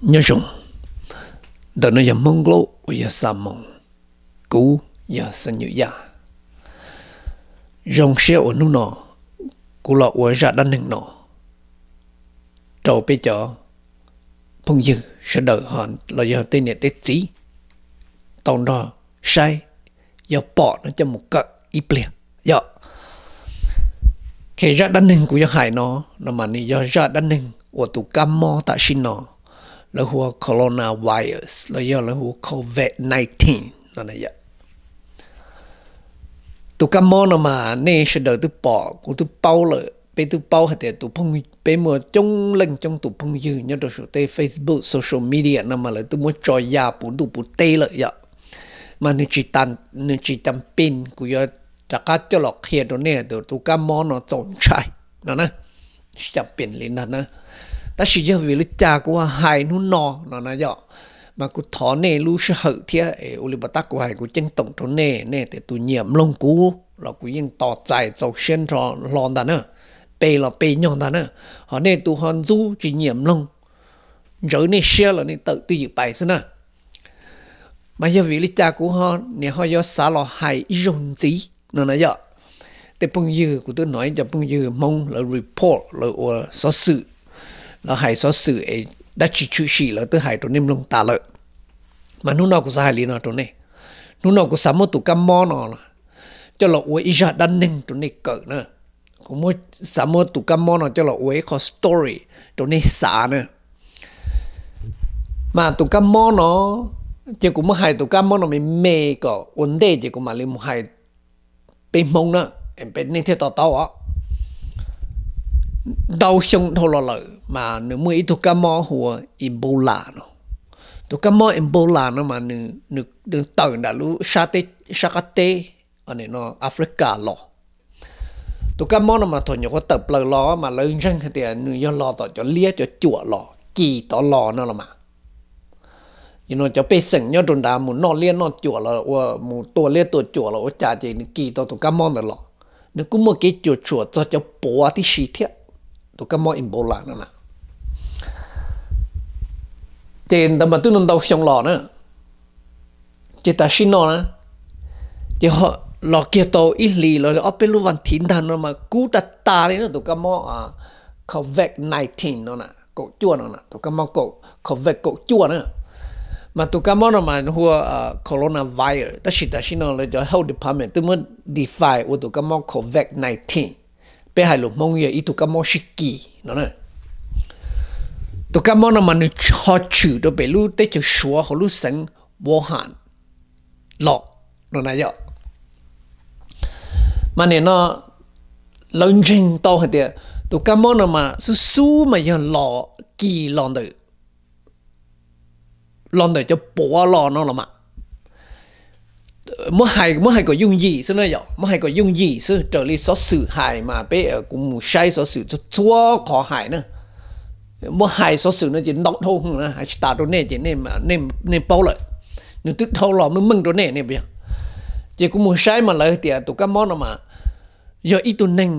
Nyob zoo, ntawm no yog Hmoob Nkaub uas yog Xa Moos, kuv yog Xeeb Nyuj Yaj. Zoo siab uas hnub no kuv los ua zaj dab neeg no rau peb cov phooj ywg sawv daws los yog tej niam tej txiv tau nrog saib, yog pom no coj mus kawm ib pliag yom. Ces zaj dab neeg kuv yuav hais no, no mas nws yog zaj dab neeg uas tus kab mob tam sim no lawv hu ua coronavirus los yog lawv hu ua covid nineteen no. Tus kab mob no mas nej sawv daws twb pom, kuv twb paub lawm, peb twb paub hais tias peb muaj coob leej coob tus phooj ywg nyob rau saum tej Facebook, social media no mas lawv twb muab tso ya puv ntuj puv teb lawm yom. Mas nws tsis tas pes kuv yuav rov qab coj los qhia rau nej tias tus kab mob no txaus ntshai no na, tsis tas pes li ntag na. Tab sis yog vim li cas kuv hais hnub no no na yom, mas kuv thov nej lub sij hawm thiab es ua li pas tab kuv hais kuv ceeb toom rau nej, nej tias tus nyiam mloog kuv los kuv yeej tos txais txaus siab nrho hlo ntag na, pe los pe nyog ntag na. Ho nej tus ho ntxub tsis nyiam mloog, ntsawv nej siab los nej tawm twj ywm pais xwb na. Mas yog vim li cas kuv ho niam ho yuav xav los hais ib zaug ntxiv no na yom. Tej phooj ywg, kuv twb hnov ib co phooj ywg Hmoob lawv report, lawv ua xov xwm, lawv hais xov xwm es dab tsi tshwm sim lawv twb hais rau nej mloog tas lawm. Mas hnub no kuv xav hais li no rau nej. Hnub no kuv xav muab tus kab mob no coj los ua ib zaj dab neeg rau nej kawm na. Kuv muab, xav muab tus kab mob no coj los ua ib qho story rau nej xav na. Mas tus kab mob no, ces kuv muab hais tus kab mob no me me kom ua ntej ces kuv mam li mus hais peb Hmoob na, nej thiaj to taub os. Ntau xyoo dhau los lawm mas nws muaj ib tug kab mob hu ua Ebola no. Tus kab mob Ebola no mas nws tawm ntawm lub sab qab teb Africa los. Tus kab mob no mas thaum nyuam qhuav tawm plaws los mas lawv ntseeg hais tias nws yog los tom cov liab cov cuam los kis tod los no los mas. Cov pej xeem nyob rau nrad mus noj liab noj cuam los ua, mus tua liab tua cuam los ua cas ces nws kis tau tus kab mob ntawd los. Nws kuj muaj kev cuam tshuam txog cov puav tib si thiab, tus kab mob Ebola no na. Ces ntawd mas twb ntau xyoo los na. Ces tam sim no na, ces los kiag tau ib hlis los ob peb lub vas thiv ntag no mas kub tag tas li na tus kab mob covid nineteen no, kaum cuaj no, tus kab mob covid kaum cuaj na. Mas tus kab mob no mas hu ua coronavirus, tab sis tam sim no lawv cov health department twb muab define ua tus kab mob covid nineteen. Peb hais lus Hmoob yog ib tug kab mob sib kis no. Tus kab mob no mas nws ho tshwm rau pem lub teb chaws Suav hauv lub xeev Wuhan los no na yom. Mas nim no lawv ntseeg tau hais tias tus kab mob no mas xub xub mas yog los kis los ntawm, los ntawm cov puav los no los mas. Muab hais kom yooj yim xwb na yom, muab hais kom yooj yim xwb, raws li xov xwm hais mas peb, kuv mus saib xov xwm txhua txhua qhov hais na. Muab hais xov xwm no ces ntau dhau na, hais tsis tas rau nej ces nej paub lawm. Nws twb dhau los meej meej rau nej ne. Ces kuv mus saib mas lawv tias tus kab mob no mas yog ib tug neeg,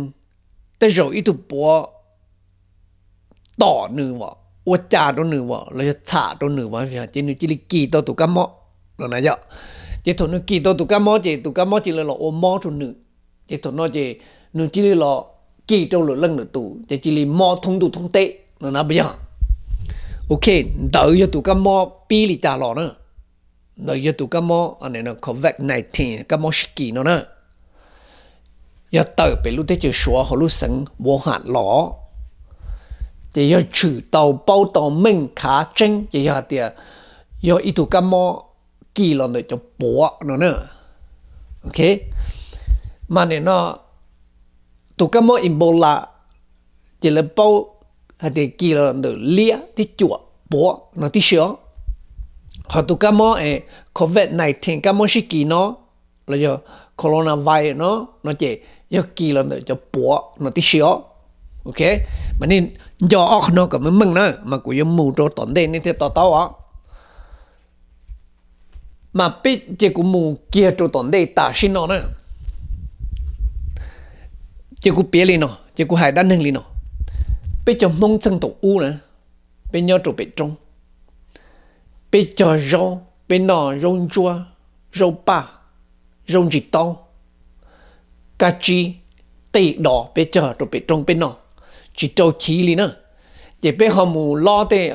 tej zaum ib tug puav tom nws, ua cas rau nws los yog txham rau nws, ces nws cia li kis tau tus kab mob no na yom. Ces thaum nws kis tau tus kab mob ces tus kab mob cia li los ua mob rau nws. Ces thaum no ces nws cia li los kis rau lwm leej lwm tus ces cia li mob thoob ntuj thoob teb no na puas yog? Ok, ntawd yog tus kab mob pib li cas los na. Ntawd yog tus kab mob covid nineteen, kab mob sib kis no na. Yog tawm pem lub teb chaws Suav hauv lub xeev Wuhan los, ces yog tshwm tau paub tau meej khav tseeb ces yog hais tias yog ib tug kab mob kis los ntawm cov puav no na. Mas nim no tus kab mob Ebola ces lawv paub hais tias kis los ntawm liab thiab cuam puav no tib si os. Ho tus kab mob covid nineteen, kab mob sib kis no, los yog coronavirus no, no ces yog kis los ntawm cov puav no tib si os. Mas nej nco ob qhov no kom meej meej na, mas kuv yuav mus rau tom ntej nej thiaj to taub os. Mas peb ces kuv mus kiag rau tom ntej tam sim no na. Ces kuv piav li no, ces kuv hais dab neeg li no. Peb cov Hmoob txheej thaum ub na, peb nyob rau pem roob, Peb cog zaub, peb noj zaub ntsuab, zaub paj, zaub ntsis taub, kab tsib, qij dos peb cog rau pem roob peb noj, tsis rau chiv li na. Ces peb ho mus lob tej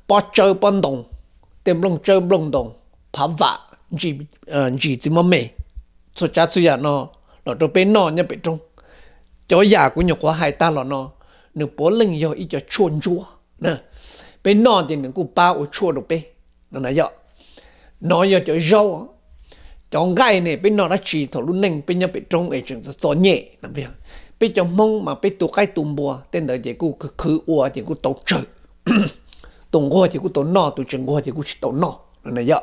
pob tsawb pob ntoo, tej nplooj tsawb nplooj ntoo, phav vam, ntsis txiv mob me, txhua tsav txhua yam no los rau peb noj nyob pem roob. Cov yam kuv nyuam qhuav hais tag los no, nws puav leej yog ib co tshuaj ntsuab. Peb noj ces nws kuj pab ua tshuaj rau peb no na yom. No yog cov zaub. Cov nqaij ne peb noj dab tsi thaum lub neej peb nyob pem roob es tseem txom nyem? Peb cov Hmoob mas peb tu qaib tu npua tej ntawd ces kuj khwv khwv ua ces kuj tau tsawg. Tus nquag ces kuj tau noj, tus tsis nquag ces kuj tsis tau noj no na yom.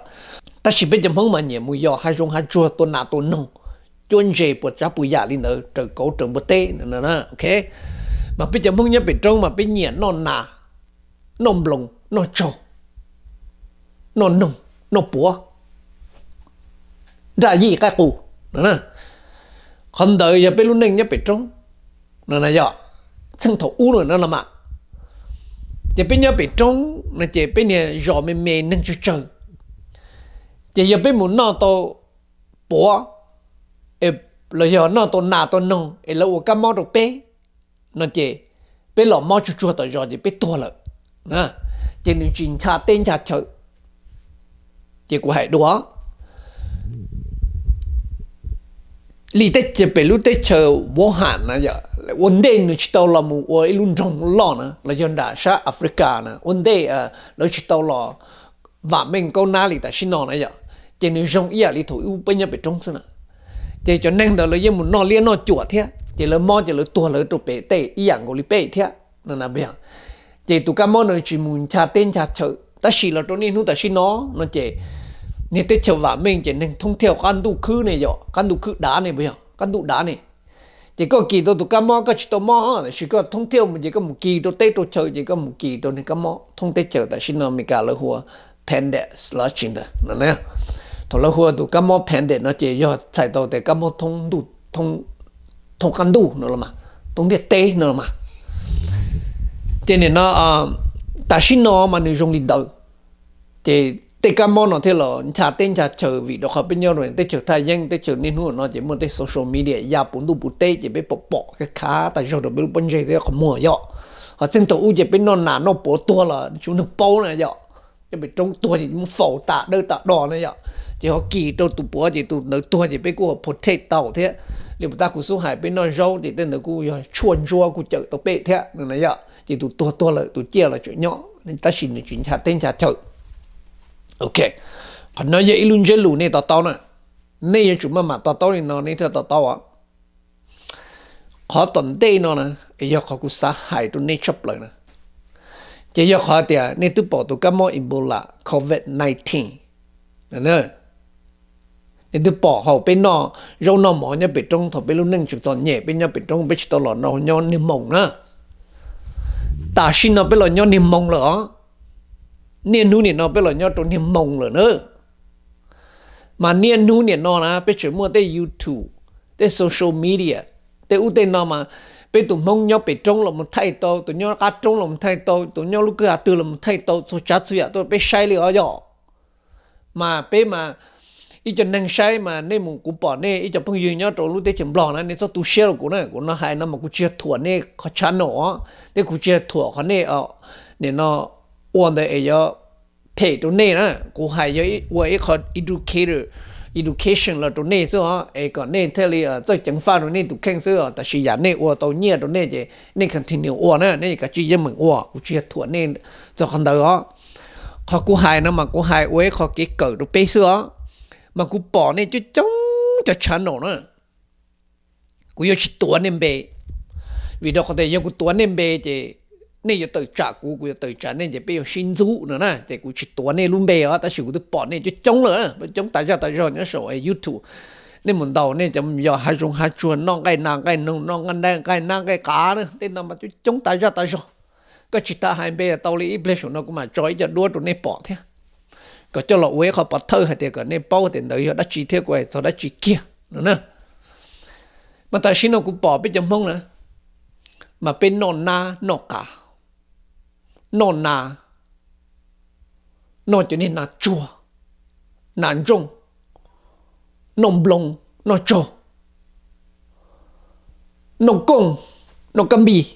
Tab sis peb cov Hmoob mas nyiam mus yos hav zoov hav tsuag tua nas tua noog, cuab ntses puas tsav puas yam li ntawd, raws kauv raws npua teb no. Mas peb cov Hmoob nyob pem roob mas peb nyiam noj nas, noj nploos, noj tsaug, noj noog, noj puav, nraj yij qaib qus no. Qhov ntawd yog peb lub neej nyob pem roob no na yom. Txheej thaum ub no los mas, ces peb nyob pem roob no ces peb niag zos me me neeg tsawg tsawg, ces yog peb mus noj tau puav los yog noj tau nas tau noog es lawv ua kab mob rau peb no ces peb los mob tsuag tsuag tom zos ces peb tuag lawm, ces nws tsis ncha teb ncha chaw. Ces kuv hais dua li teb chaws pem lub teb chaws Wuhan na yom, ua ntej nws tsis tau los mus ua ib lub nroog loj na los yog nram sab Africa na, ua ntej lawv tsis tau los vam meej kaub nab li tam sim no na yom, ces nws zoo ib yam li thaum ub peb nyob pem roob xwb na. Ces cov neeg ntawd lawv yeej mus noj liab noj cuam thiab ces lawv mob ces lawv tuag lawv rau pem tej ib yam nkaus li peb thiab no. Ces tus kab mob no tsis mus ncha teb ncha chaw, tab sis los rau niaj hnub tam sim no no ces niag teb chaws vam meej ces neeg thoob thiaj qab ntuj khwb ne yom, qab ntuj khwb dav ne puas yog, qab ntuj dav ne. Ces koj kis tau tus kab mob koj tsis tau mob, tab sis koj thoob thiaj mus ces koj mus kis rau teb rau chaw ces koj mus kis rau niag kab mob thoob teb chaws tam sim no Amelikas lawv hu ua pandemic los tsis ntawd no. Thaum lawv hu ua tus kab mob pandemic no ces yog txhais tau tias kab mob thoob qab ntuj no los mas, thoob ntiaj teb no los mas. Ces nim no tam sim no mas nws zoo li ntawd. Ces tej kab mob no thiaj los ncha teb ncha chaw vim rau qhov peb nyob rau teb chaws thaj yeeb, teb chaws niaj hnub no ces muaj tej social media ya puv ntuj puv teb ces peb pom pom khav khav tas zog rau peb lub pob ntseg thiab qhov muag yom. Ho txheej thaum ub ces peb noj nas noj puav tuag los tsis muaj neeg paub na yom. Nyob pem roob tuag ces muab faus tas dawb tas do na yom. Ces ho kis rau tus puav ces tus ntawd tuag ces peb kuj protect tau thiab. Li puas tab kuv xub hais peb noj zaub ces tej ntawd kuj yog tshuaj ntsuab kuj cawm tau peb thiab no na yom. Ces tus tuag tuag lawm tus ciaj los tseem nyob tab sis nws tsis ncha teb ncha chaw. Ok, qhov no yog ib lub ntsiab lus nej to taub na. Nej yuav tsum maj mam to taub li no nej thiaj to taub os. Qhov tom ntej no na, yog qhov kuv xav hais rau nej tshaj plaws na, ces yog qhov tias nej twb pom tus kab mob Ebola covid nineteen, nej twb pom hauv peb noj zaub noj mov nyob pem roob thaum peb lub neej tseem txom nyem peb nyob pem roob peb tsis tau los nyob niag moos na. Tam sim no peb los nyob niag moos lawm os. Niaj hnub nim no peb los nyob rau niag moos lawm na. Mas niaj hnub nim no na peb tseem muaj tej YouTube, tej social media, tej ub tej no mas peb tus Hmoob nyob pem roob los mus thaij tau, tus nyob qab roob los mus thaij tau, tus nyob lub kwj ha twg los mus thaij tau, txhua tsav txhua yam tuaj peb saib li os yom. Mas peb mas ib co neeg saib mas nej mus, kuv pom nej ib co phooj ywg nyob rau lub teb chaws Nplog na, nej txhob tu siab rau kuv na, kuv no hais no mas kuv tsis yog thuam nej qhov channel os, thiab kuv tsis yog thuam qhov nej nim no ua ntawd es yuav phem rau nej na. Kuv hais yog ua ib qho educator, education los rau nej xwb os, es kom nej thiaj li txawj ceev faj rau nej tus kheej xwb os. Tab sis yam nej ua tau nyiaj rau nej ces nej continue ua na, nej kav tsij yeej meem ua, kuv tsis yog thuam nej txog qhov ntawd os. Qhov kuv hais no mas kuv hais ua ib qho kev kawm rau peb xwb os. Mas kuv pom nej coob coob cov channel na, kuv yuav tsis tuav nej npe, vim rau qhov tias yog kuv tuav nej npe ces nej yuav tawm tsam kuv, kuv yuav tawm tsam nej ces peb yuav sib ntxub no na. Ces kuv tsis tuav nej lub npe os, tab sis kuv twb pom nej coob coob lawm, coob tas zaj tas zog nyob saum YouTube. Nej mus ntaus nej cov yos hav zoov hav tsuag, noj nqaij nas nqaij noog, noj nqaij nab nqaij qav na, tej no mas coob coob tas zaj tas zog. Koj tsis tas hais npe tau li, ib pliag saum no kuv mam tso ib co duab rau nej pom thiab, kom coj los ua ib qho pov thawj hais tias kom nej paub tias ntawd yog dab tsi thiab kuv hais txog dab tsi kiag no na. Mas tam sim no kuv pom peb cov Hmoob na, mas peb noj nab noj qav, noj nas, noj cov niag nas tsuag, nas ntsooj, noj nploos, noj tsaug, noj kooj, noj kab npis,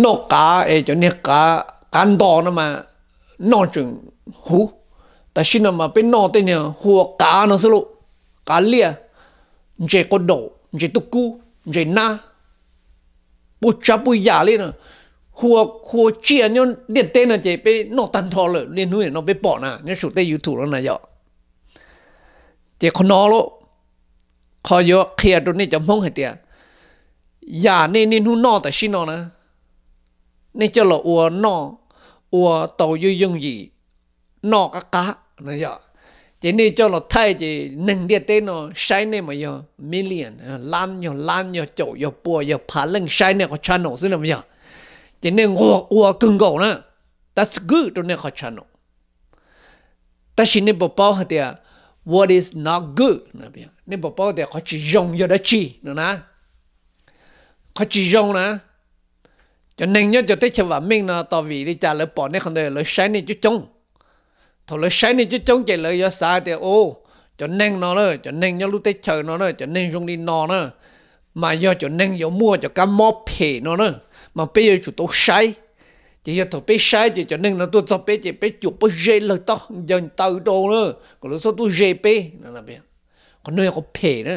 noj qav es cov niag qav nto no mas noj tseem huv. Tam sim no mas peb noj tej niag hua qav no xwb lauj, qav liaj, ntses quav daum, ntses tub kub, ntses nab, puab tsav puab yam li no, hua, hua tsiaj nyob ntiaj teb no ces peb noj tag nrho lawm. Niaj hnub no peb pom na nyob saum tej YouTube no na yog. Ces qhov no lauj, qhov yuav qhia rau nej cov Hmoob hais tias yam nej niaj hnub noj tam sim no na, nej coj los ua noj, ua tau yooj yooj yim, noj qab qab no yog. Ces nej coj los thaij ces neeg ntiaj teb no saib nej mas yog million, lab, yog lab, yog caum, yog pua, yog phav leej saib nej qhov channel xwb no yog. Ces nej nquag ua kawg nkaus na, that's good rau nej qhov channel. Tab sis nej puas paub hais tias what is not good? Nej puas paub tias qhov tsis zoo yog dab tsi no na? Qhov tsis zoo na, cov neeg nyob cov teb chaws vam meej no tos vim li cas lawv pom nej qhov ntawd lawv saib nej coob coob. Thaum lawv saib nej coob coob ces lawv yuav xav tias, o, cov neeg no na, cov neeg nyob lub teb chaws no na, cov neeg zoo li no na, mas yog cov neeg yuav muaj cov kab mob phem no na, mas peb yuav tsum tau saib. Ces yog thaum peb saib ces cov neeg no tuaj txog peb ces peb cuam pob zeb lawg taub ncaws taw rau na, kom lawv txhob tuaj ze peb. Qhov no yog qhov phem na,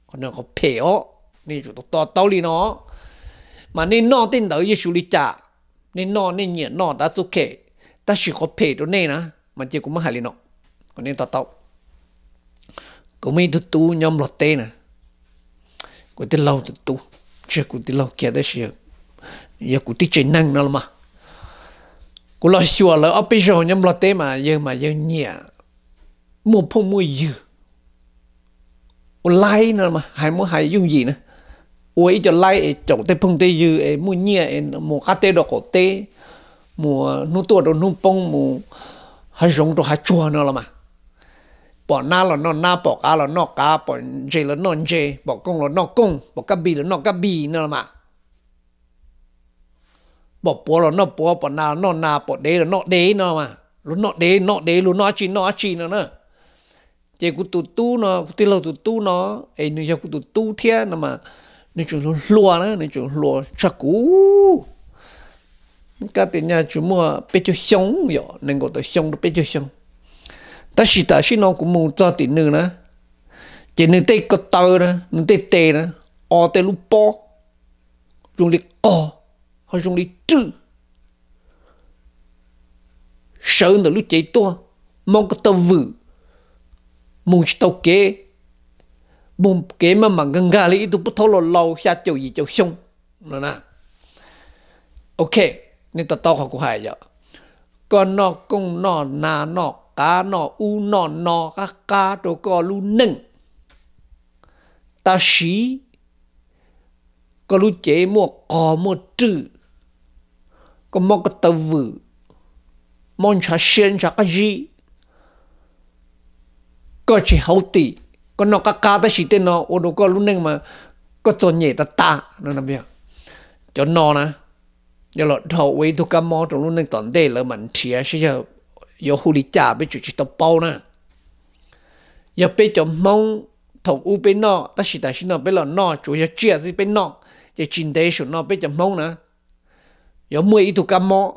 qhov no qhov phem os. Nej tsum to taub li no, mas nej noj tej ntawd yeej tsis ua li cas, nej noj nej nyiam noj tab txuj khem, tab sis qhov phem rau nej na, mas cia kuv muab hais li no, kom nej to taub. Kuv muaj ib tug tub nyob Nplog teb na, kuv tij laug tus tub, tsis yog kuv tij laug kiag tab sis yog kuv tib tsev neeg no los mas. Kuv los xyuas lawv ob peb zaug nyob Nplog teb mas yawg mas yawg nyiam muaj phooj muaj ywg, ua laib no mas hais muab hais yooj yim na, ua ib co laib es caum tej phooj tej ywg es muaj nyiaj es mus qab teb rau qaum teb, mus hnub tuaj rau hnub poob, mus hav zoov rau hav tsuag no los mas. Pom nab los noj nab, pom qav los noj qav, pom ntses los noj ntses, pom kooj los noj kooj, pom kab npis los noj kab npis no los mas. Pom puav los noj puav, pom nas los noj nas, pom dev los noj dev no mas. Luag noj dev noj dev, luag noj dab tsi noj dab tsi no na. Ces kuv tus tub no, kuv tij laug tus tub no, es nws yog kuv tus tub thiab no mas, nws tseem hluas hluas na, nws tseem hluas tshaj kuv. Kab tias nyaj tsis muaj peb caug xyoo, yog nees nkaum tawm xyoo rau peb caug xyoo. Tab sis tam sim no kuv mus txog tim nws na, ces nws tej ko taw na, nws tej tes na, o tej lub pob zoo li qog, ho zoo li rwj, sawv ntawm lub cev tuaj, mob ko taw vwm, mus tsis tau kev, mus kev maj mam nkag nkag li ib tug pub thaub laus laus xya caum yim caum xyoo no na. Ok, nej to taub qhov kuv hais yom. Koj noj kooj noj nas noj qav noj ub noj no qab qab rau koj lub neej, tab sis koj lub cev muaj qog muaj rwj, koj mob ko taw vwm, mob ntshav siab ntshav qab zib, koj tsis hauv tim, koj noj qab qab tab sis tej no ua rau koj lub neej mas koj txom nyem tas tas no. Cov no na, yog los dhau ua ib tug kab mob rau lub neej tom ntej lawv mam nrhiav saib yog yuav hu li cas, peb tseem tsis tau paub na. Yog peb cov Hmoob thaum ub peb noj, tab sis tam sim no peb los noj tsuas yog tsiaj xwb peb noj, ces tsis ntev saum no peb cov Hmoob na yuav muaj ib tug kab mob,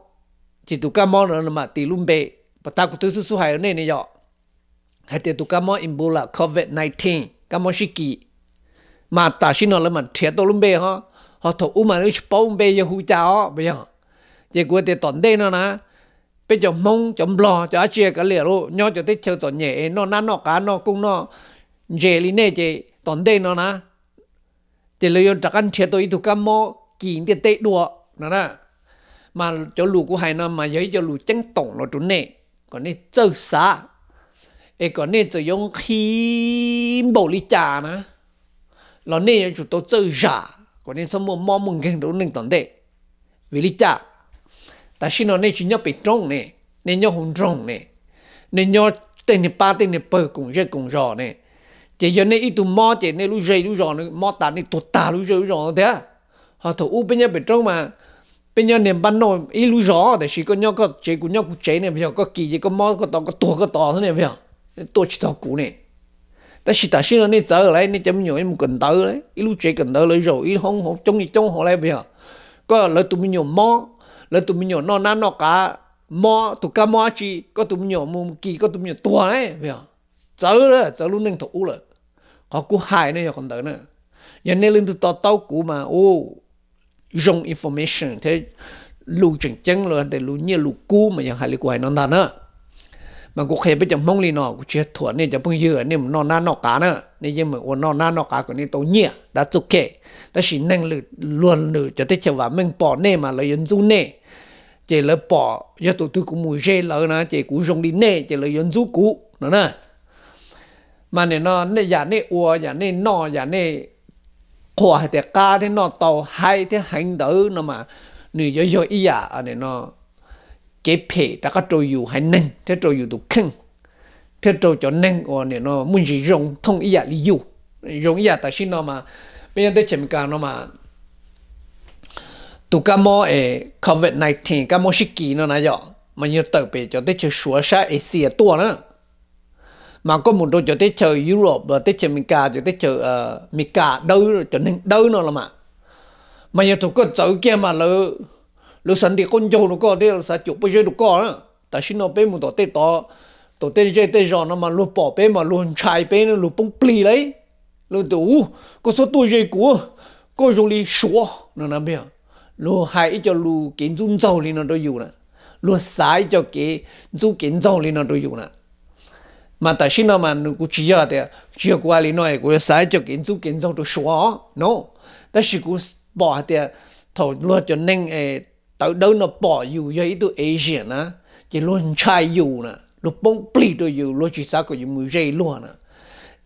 ces tus kab mob no mam tis lub npe. Pas tas kuv twb xub xub hais rau nej ne yom, hais tias tus kab mob Ebola, covid nineteen, kab mob sib kis, mas tam sim no lawv mam nrhiav tau lub npe ho, ho thaum ub mas lawv tsis paub npe yog hu cas os puas yog. Ces kuv tias tom ntej no na, peb cov Hmoob cov Nplog cov dab tsi kav liam lauj, nyob cov teb chaws txom nyem es noj nab noj qav noj kooj noj ntses li nej ces tom ntej no na, ces lawv yuav rov qab nrhiav tau ib tug kab mob kis ntiaj teb dua no na. Mas cov lus kuv hais no mas yog ib co lus ceeb toom los rau nej, kom nej txawj xav, es kom nej txawm yuav nqhis npaum li cas na los nej yuav tsum tau txawj zam kom nej txhob muaj mob muaj nkeeg rau lub neej tom ntej. Vim li cas? Tam sim no nej tsis nyob pem roob ne, nej nyob hauv nroog ne, nej nyob tej niag pab tej niag pawg koom zej koom zos ne, ces yog nej ib tug mob ces nej lub zej lub zos mob tas, nej tuag tag lub zej lub zos thiab. Ho thaum ub peb nyob pem roob mas Peb nyob niag npaj noj ib lub zos, tiam sis koj nyob koj tsev kuv nyob kuv tsev ne, yog koj kis ces koj mob koj tod koj tuag koj tod xwb ne, yog tuaj tsis txog kuv ne. Tab sis tam sim no nej txawv lawm, nej cov me nyuam mus kawm ntawv, ib lub tsev kawm ntawv lawv zaum ib hoob hauv coob li coob hauv lawm, yog koj lawv tus me nyuam mob, lawv tus me nyuam noj nab noj qav, mob tus kab mob dab tsi, koj tus me nyuam mus kis koj tus me nyuam tuag, txawv, txawv lub neej thaum ub lawm. Qhov kuv hais ne yog qhov ntawd na. Yog nej leej twg to taub kuv mas u zoo information thiab lus tseem ceeb los tias lus nyiaj lus kub mas yog hais li kuv hais no ntag na. Mas kuv qhia peb cov Hmoob li no, kuv tsis yog thuam nej cov phooj ywg nej mus noj nab noj qav na, nej yeej mus ua noj nab noj qav kom nej tau nyiaj, that's ok. Tab sis neeg lwm, luag lwm cov teb chaws vam meej pom nej mas lawv yuav ntxub nej. Ces lawv pom yog tus twg kuv mus ze lawv na ces kuv zoo li nej ces lawv yuav ntxub kuv no na. Mas nim no yam nej ua, yam nej noj, yam nej qhuas hais tias qab thiab noj tau haib thiab heev ntawd no mas nws yuav yog ib yam kev phem rov qab rau yus haiv neeg thiab rau yus tus kheej thiab rau cov neeg uas nim no muaj ntsis zoo thooj ib yam li yus, zoo ib yam tam sim no mas peb nyob teb chaws Amelikas no mas tus kab mob covid nineteen, kab mob sib kis no na yom, mas yog tawm pem cov teb chaws Suav sab Asia tuaj na. Mas koj mus rau cov teb chaws Europe, teb chaws Amelikas, cov teb chaws Amelikas dawb, cov neeg dawb no los mas, mas yog thaum koj txawv kiag mas lawv xav nti qaub ncaug rau koj thiab lawv xav cuam pob zeb rau koj na. Tam sim no peb mus tom tej tod, tom tej zej tej zos no mas luag pom peb mas luag ntshai peb, luag poob plig lauj. Luag tias, u, koj txhob tuaj ze kuv, koj zoo li Suav no na. Luag hais ib co lus kev ntxub ntxaug li no rau yus na, luag xav ib co kev ntxub kev ntxaug li no rau yus na. Mas tam sim no mas kuv tsis yog tias, tsis yog kuv hais li no es kuv yuav xav ib co kev ntxub kev ntxaug rau Suav no. Tab sis kuv pom hais tias thaum luag cov neeg tawv dawb no pom yus yog ib tug Asian na, ces luag ntshai yus na, luag poob plig rau yus, luag tsis xav kom yus mus ze luag na.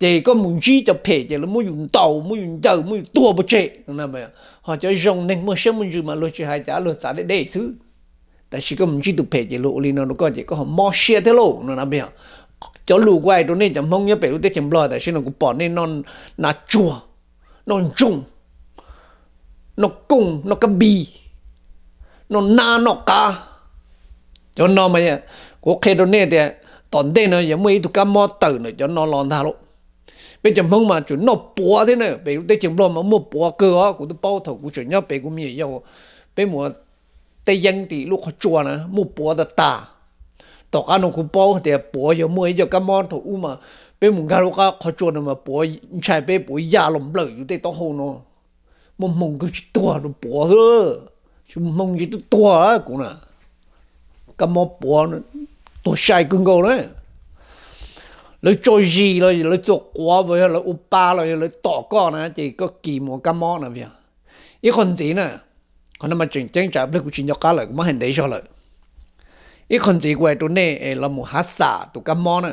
Ces koj mus ntsib cov phem ces lawv muab yus ntaus, muab yus ncaws, muab yus tuag pov tseg. Ho cov zoo neeg muaj siab muaj ntsws mas luag tsis hais cas, luag txav deb deb xwb. Tab sis koj mus ntsib tus phem ces luag ua li no rau koj ces koj ho mob siab thiab lauj no na. Cov lus kuv hais rau nej cov Hmoob nyob pem lub teb chaws Nplog, tam sim no kuv pom nej noj nas tsuag, noj ntsooj, noj kooj, noj kab npis, noj nab noj qav. Cov no mas kuv qhia rau nej tias tom ntej no yuav muaj ib tug kab mob tawm ntawm cov no los ntag lauj. Peb cov Hmoob mas tseem noj puav thiab na, pem lub teb chaws Nplog mas muaj puav kawg os. Kuv twb paub thaum kuv tseem nyob pem kuv me nyuam yaus, peb mus ua teb yeeb tim lub qhov tsua na muaj puav tas tas. Tom qab no kuv paub hais tias puav yog muaj ib co kab mob thaum ub mas peb mus nkag lub qhov tsua no mas puav ntshai peb, puav ya los nplawm yus tej taub hau no. Muaj hmoo kawg tsis tuag rau puav xwb, tsis muaj hmoo ntshe twb tuag kuv na. Kab mob puav tuag sai kawg nkaus na. Lawv tso zis los lawv txuas quav, yog lawv ua pa los yog lawv tom koj na ces koj kis mus ua kab mob na. Ib qho ntxiv na, qhov no mas tseem ceeb tsam pliag kuv tsis nco qab lawm, kuv muab hais ntev zog lawm. Ib qho ntxiv kuv hais rau nej es los mus hav xam tus kab mob na.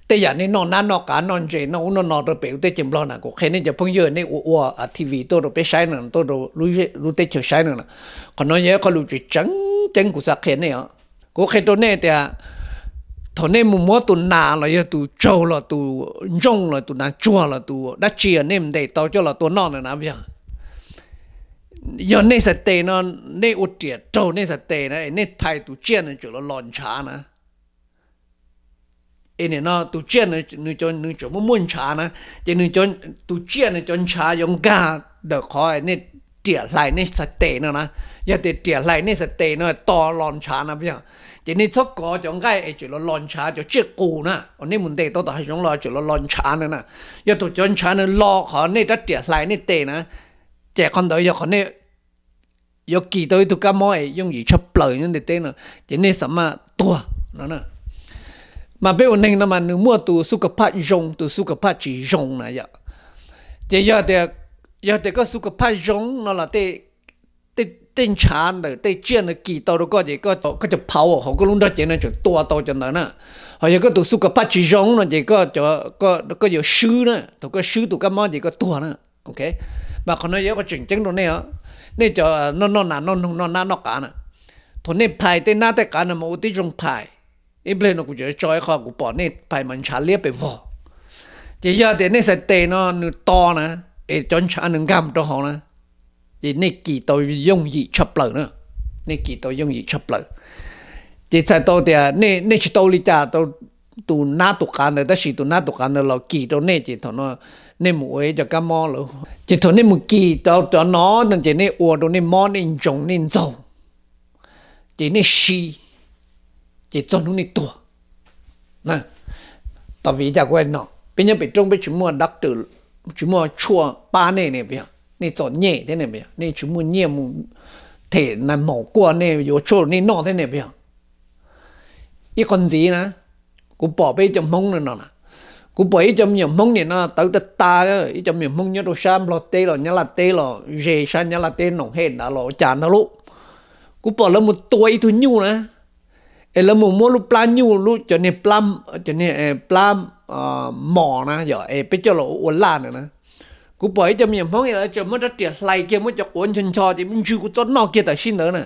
Tej yam nej noj nab noj qav noj ntses noj ub noj no rau pem lub teb chaws Nplog na, kuv qhia nej cov phooj ywg nej ua ua T V tuaj rau peb saib no, tuaj rau lub teb chaws saib no na. Qhov no yog ib qho lus tseem ceeb kuv xav qhia nej os. Kuv qhia rau nej tias thaum nej mus muab tus nas los yog tus tsaug los tus ntsooj los tus nas tsuag los tus dab tsi nej ntes tau coj los tua noj ntawd na, yog nej xav tes no, nej ua riam raug nej xav tes na es nej phais tus tsiaj no tseem los los ntshav na. Es nim no tus tsiaj nws tseem muaj muaj ntshav na, ces tus tsiaj nws cov ntshav yuav nkag ntawm qhov nej riam hlais nej xav tes no na. Yog tias riam hlais nej xav tes no to los ntshav na, yog ces nej txhob kov cov nqaij es tseem los los ntshav, cov tsiaj qus na uas nej mus ntes tau tom hav zoov los tseem los los ntshav ntawd na. Yog thaum cov ntshav nws los qhov nej rab riam hlais nej tes na, ces qhov ntawd yog qhov nej yuav kis tau ib tug kab mob es yooj yim tshaj plaws nyob ntiaj teb no, ces nej xam maj tuag no. Mas peb ua neeg no mas nws muaj tus xub ka phaj zoo, tus xub ka phaj tsis zoo na yom. Ces yog tias, yog tias koj xub ka phaj zoo no los tej ntshav ntawm tej tsiaj ntawd kis tau rau koj ces koj cov phauv hauv koj lub nrog cev no tseem tua tau cov ntawd na. Ho yog koj tus xub ka phaj tsis zoo no ces koj yuav swb na, thaum koj swb tus kab mob ces koj tuag na. Mas qhov no yog qhov tseem ceeb rau nej os, nej cov noj noj nas noj noog noj nab noj qav na. Thaum nej phais tej nab tej qav no mas ua tib zoo phais, ib pliag no kuv tseem tso ib qho kuv pom nej phais mas ntshav liab pes vog. Ces yog tias nej xav tes no nws to na, es cov ntshav nws nkag mus rau hauv na, ces nej kis tau yooj yim tshaj plaws na, nej kis tau yooj yim tshaj plaws. Ces txhais tau tias nej tsis tau li cas rau tus nab tus qav ntawd, tab sis tus nab tus qav ntawd los kis rau nej, ces thaum no nej mus ua ib co kab mob lawm, ces thaum nej mus kis rau cov no no ces nej ua rau nej mob nej ntsoog nej ntxaug, ces nej si, ces txog hnub nej tuag. Tab vim cas kuv no, peb nyob pem roob peb tsis muaj doctor, tsis muaj tshuaj pab nej ne, puas yog? Nej txom nyem thiab ne, puas yog? Nej tsis muaj nyiaj mus them nais maum kuaj nej yuav tshuaj nej noj thiab ne, puas yog? Ib qho ntxiv na, kuv pom peb ib co Hmoob no no na, kuv pom ib co me nyuam Hmoob nim no tawv tag tag, ib co me nyuam Hmoob nyob rau sab Nplog teb los Nyab Laj teb los ze sab Nyab Laj teb Noom Hej ntawd los ua cas ntag lauj. Kuv pom lawv mus tua ib tug nyuj na, es lawv mus muab lub plab nyuj, lub cov niag plab, cov niag plab mos na yom, es peb coj los ua laj ntawd na. Kuv pom ib co me nyuam Hmoob lawv tseem muab rab riam hlais kiag, muab cov quav ncho ncho ces muab ntsw kuv txob noj kiag tam sim ntawd na.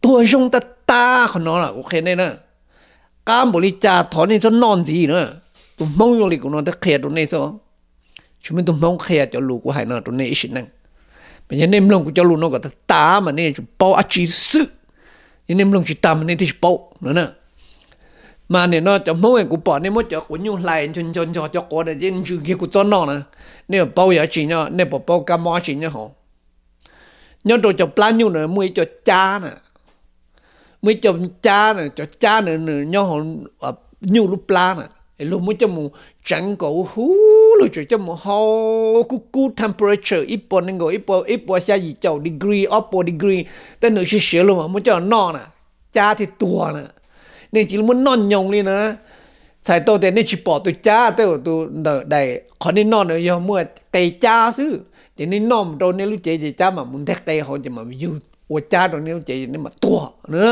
Tuag zoo tag tag qhov no lawm kuv qhia nej na. Qab npaum li cas thov nej txhob noj ntxiv na. Tus Hmoob zoo li kuv no thiaj qhia rau nej xwb. Tsis muaj tus Hmoob qhia cov lus kuv hais no rau nej ib sim neej. Mas yog nej mloog kuv cov lus no kom tag tag mas nej yuav tsum paub dab tsi xwb. Yog nej mloog tsis tag mas nej thiaj tsis paub no na. Mas nim no cov Hmoob kuv pom nej muab cov quav nyuj hlais ncho ncho ncho cov quav na ces ntsw kiag kuv txob noj na. Nej puas paub yog dab tsi nyob, nej puas paub kab mob dab tsi nyob hauv? Nyob rau cov plab nyuj na muaj ib co cab na, muaj ib co cab na, cov cab na nws nyob hauv nyuj lub plab na, es luag muab coj mus tseev kom huv huv, luag tseem coj mus hau kub kub temperature ib puas nees nkaum, ib puas xya yim caum degree, ob puas degree, tej nws siav siav luag mas muab coj noj na, cab thiaj tuag na. Nej cia li muab noj nyoos li no na. Txhais tau tias nej tsis pom tus cab, tej zaum tus ntawm daim qhov nej noj na yog muaj qe cab xwb, ces nej noj mus rau nej lub cev ces cab mam mus nteg qe hauv ces mam yug ua cab rau nej lub cev nej mam tuag na.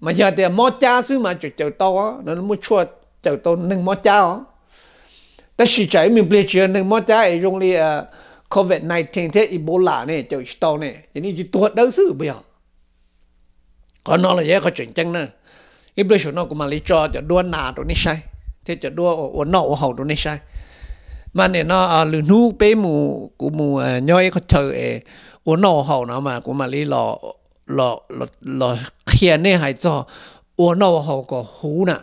Mas yog tias mob cab xwb mas tseem cawm tau, muaj tshuaj cawm tau neeg mob cab os. Tab sis tsam ib me pliag tsis yog neeg mob cab es zoo li covid nineteen thiab Ebola ne cawm tsis tau ne, ces nej tsis tuag dawb xwb puas yog? Qhov no los yog ib qho tseem ceeb na. Ib pliag saum no kuv mam li tso cov duab nas rau nej saib thiab cov duab ua noj ua haus rau nej saib. Mas nim no lwm hnub peb mus, kuv mus nyob ib qhov chaw es ua noj ua haus no mas kuv mam li los qhia nej hais txog ua noj ua haus kom huv na.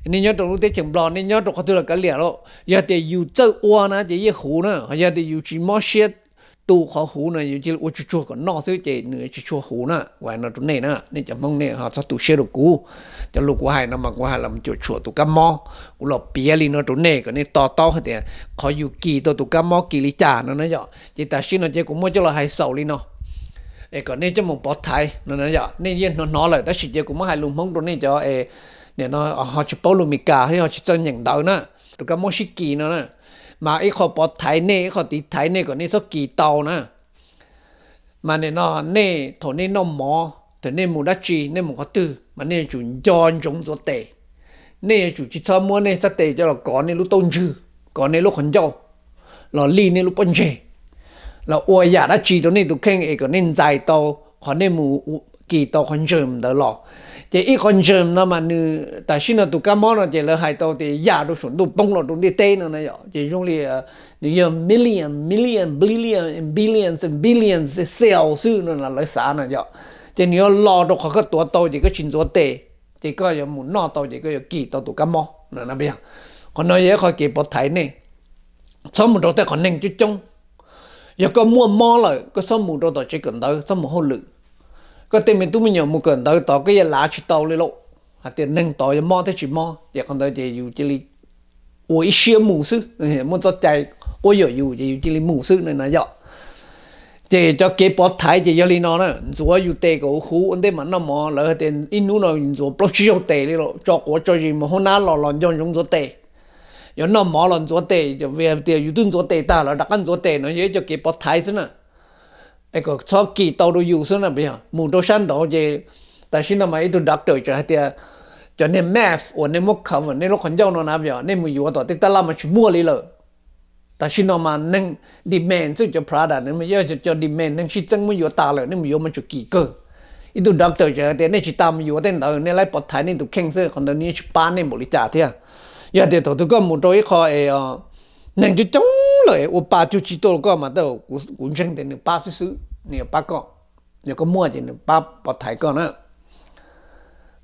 Nej nyob rau lub teb chaws Nplog, nej nyob rau qhov twg los kav liam lauj, yog tias yus txawj ua na ces yeej huv na, ho yog tias yus tsis mob siab tu qhov huv no, yus cia li ua tsuag tsuag kom noj xwb ces nws tsis tshua huv na. Kuv hais no rau nej na, nej cov Hmoob nej ho txhob tu siab rau kuv. Cov lus kuv hais no mas kuv hais los cuam tshuam tus kab mob, kuv los piav li no rau nej kom nej to taub hais tias qhov yus kis tau tus kab mob kis li cas no na yom. Ces tam sim no ces kuv muab coj los hais xaus li no es kom nej coj mus pov thaiv no yom. Nej yeej hnov hnov lawm tab sis ces kuv muab hais lus Hmoob rau nej cov es nim no ho tsis paub lus Meskas thiab ho tsis txawj nyeem ntawv na, tus kab mob sib kis no na, mas ib qho pov thaiv nej, ib qho tiv thaiv nej kom nej txhob kis tau na. Mas nim no nej thaum nej noj mov, thaum nej mus dab tsi, nej mus qhov twg mas nej yuav tsum nco ntsoov ntxuav tes. Nej yuav tsum tsis txhob muab nej sab tes coj los kov nej lub taub ntswg, kov nej lub qhov ncauj, los lij nej lub pob ntseg, los ua yam dab tsi rau nej tus kheej es kom nej ntxais tau qhov nej mus kis tau qhov germ ntawd los. Ces ib qho germ no mas nws tam sim no tus kab mob no ces lawv hais tau tias yam rau saum ntuj poob los rau ntiaj teb no na yom. Ces zoo li nws yog million million billion billions billions cells xwb no lawv xav na yom. Ces nws yuav los rau qhov koj tuav tau ces koj tsis ntxuav tes, ces koj yuav mus noj tau ces koj yuav kis tau tus kab mob no. Qhov no yog ib qho kev pov thaiv nej, txhob mus rau tej qhov neeg coob coob. Yog koj muaj mob lawm koj txhob mus rau tom tsev kawm ntawv, txhob mus hauj lwm. Koj tej me tub me nyuam mus kawm ntawv tod koj yeej lav tsis tau li lauj, hais tias neeg tod yuav mob thiab tsis mob, ces qhov ntawd ces yus cia li ua ib siab mus xwb, muaj txoj cai quab yuam yus ces yus cia li mus xwb na yom. Ces cov kev pov thaiv ces yog li no na, ntxuav yus tes kom huv ua ntej mam noj mov. Lawv hais tias ib hnub no ntxuav plaub tsib zaug tes li lauj, tso quav tso zis mus hauv nab los los nco ntsoov ntxuav tes. Yuav noj mov los ntxuav tes, vim tias yus twb ntxuav tes tag lawv rov qab ntxuav tes no yog ib co kev pov thaiv xwb na. Es kom txhob kis tau rau yus xwb na, puas yog? Mus rau sab nraud ces tam sim no mas ib tug doctor tseem hais tias cov niag mask uas nej muab cover nej lub qhov ncauj no na, puas yog, nej mus yuav tom tej tab laj mas tsis muaj li lawm. Tam sim no mas neeg demand xwb, cov product no mas yog cov demand neeg sib txeeb muab yuav tas lawm, nej mus yuav mas tseem kis kawg. Ib tug doctor tseem hais tias nej tsis tas mus yuav tej ntawd, nej laib pov thaiv nej tus kheej xwb, qhov ntawd nws yeej tsis pab nej npaum li cas thiab. Yog tias thaum twg koj mus rau ib qho es neeg coob coob lawm ua pa cuag tsis tuaj rau koj mas tej zaum kuv ntseeg tias nws pab xwb xwb, nws yuav pab koj. Yog koj muaj ces nws pab pov thaiv koj na.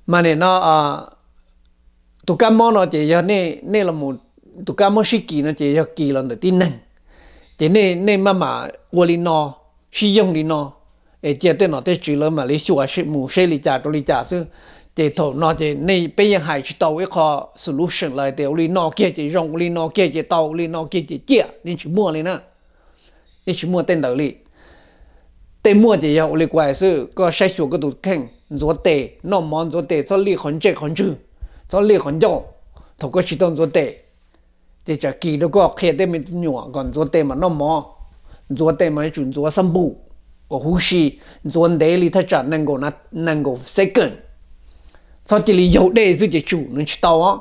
Mas nim no tus kab mob no ces yog nej los, tus kab mob sib kis no ces yog kis los ntawm tib neeg. Ces nej maj mam ua li no, sib yoog li no, es cia tej nom tej tswv lawv mam li xyuas mus seb li cas rau li cas xwb. Ces thaum no ces nej peb yeej hais tsis tau ib qho solution los tias ua li no kiag ces zoo, ua li no kiag ces tau, ua li no kiag ces ciaj, yeej tsis muaj li na. Yeej tsis muaj tej ntawd li. Tej muaj ces yog ua li kuv hais xwb, koj saib xyuas koj tus kheej, ntxuav tes, noj mov ntxuav tes, txhob lij qhov ntsej qhov ntswg, txhob lij qhov ncauj. Thaum koj tsis tau ntxuav tes ces tsam kis rau koj, qhia tej me nyuam kom ntxuav tes mas noj mov, ntxuav tes mas yuav tsum ntxuav xab npum uas huv si, ntxuav ntev li thaj tsam nees nkaum second. Txhob cia li yaug dej xwb ces tsum, nws tsis tau os.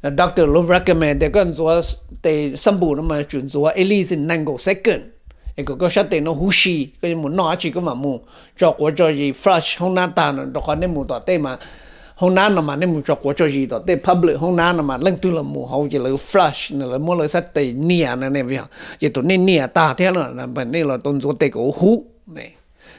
Doctor lawv recommend tias koj ntxuav tes xab npum no mas tsum ntxuav at least nees nkaum second, es kom koj sab tes no huv si, koj yuav mus noj dab tsi koj mam mus tso quav tso zis, flush hoob nab tag no, rau qhov nej mus tom tej mas hoob nab no mas nej mus tso quav tso zis tom tej public hoob nab no mas leej twg los mus hauv ces lawv flush no, lawv muab lawv sab tes nias no ne, ces thaum nej nias tag thiab, nej los tau ntxuav tes kom huv.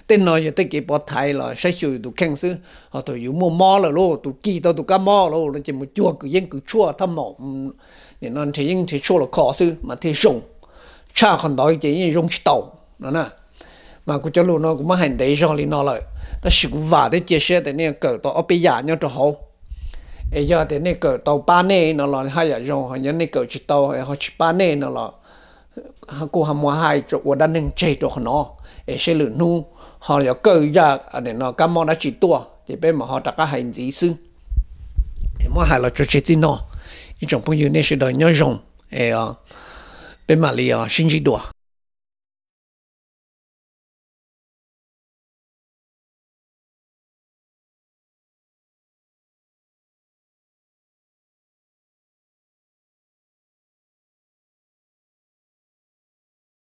Tej no yog tej kev pov thaiv los saib xyuas yus tus kheej xwb. Ho thaum yus muaj mob lawm lauj, tus kis tau tus kab mob lawm no ces mus cuag kwv yeeb kwv tshuaj thaj maum, nim no nrhiav yeeb nrhiav tshuaj los kho xwb mas thiaj zoo. Tshaj qhov ntawd ces yeej zoo tsis tau no na. Mas kuv cov lus no kuv muab hais ntev zog li no lawm, tab sis kuv vam thiab cia siab tias nej kawm tau ob peb yam nyob rau hauv. Es yog tias nej kawm tau pab nej no los haj yam zoo, ho yog nej kawm tsis tau ho tsis pab nej no los kuj ho muaj hais ua dab neeg tseg rau qhov no, es seb lwm hnub ho yuav kawg zaj no kab mob dab tsi tuaj ces peb mam ho rov qab hais ntxiv xwb. Es muab hais los tso tseg txij no, ib tsoom phooj ywg nej sawv daws nyob zoo, es peb mam li sib ntsib dua.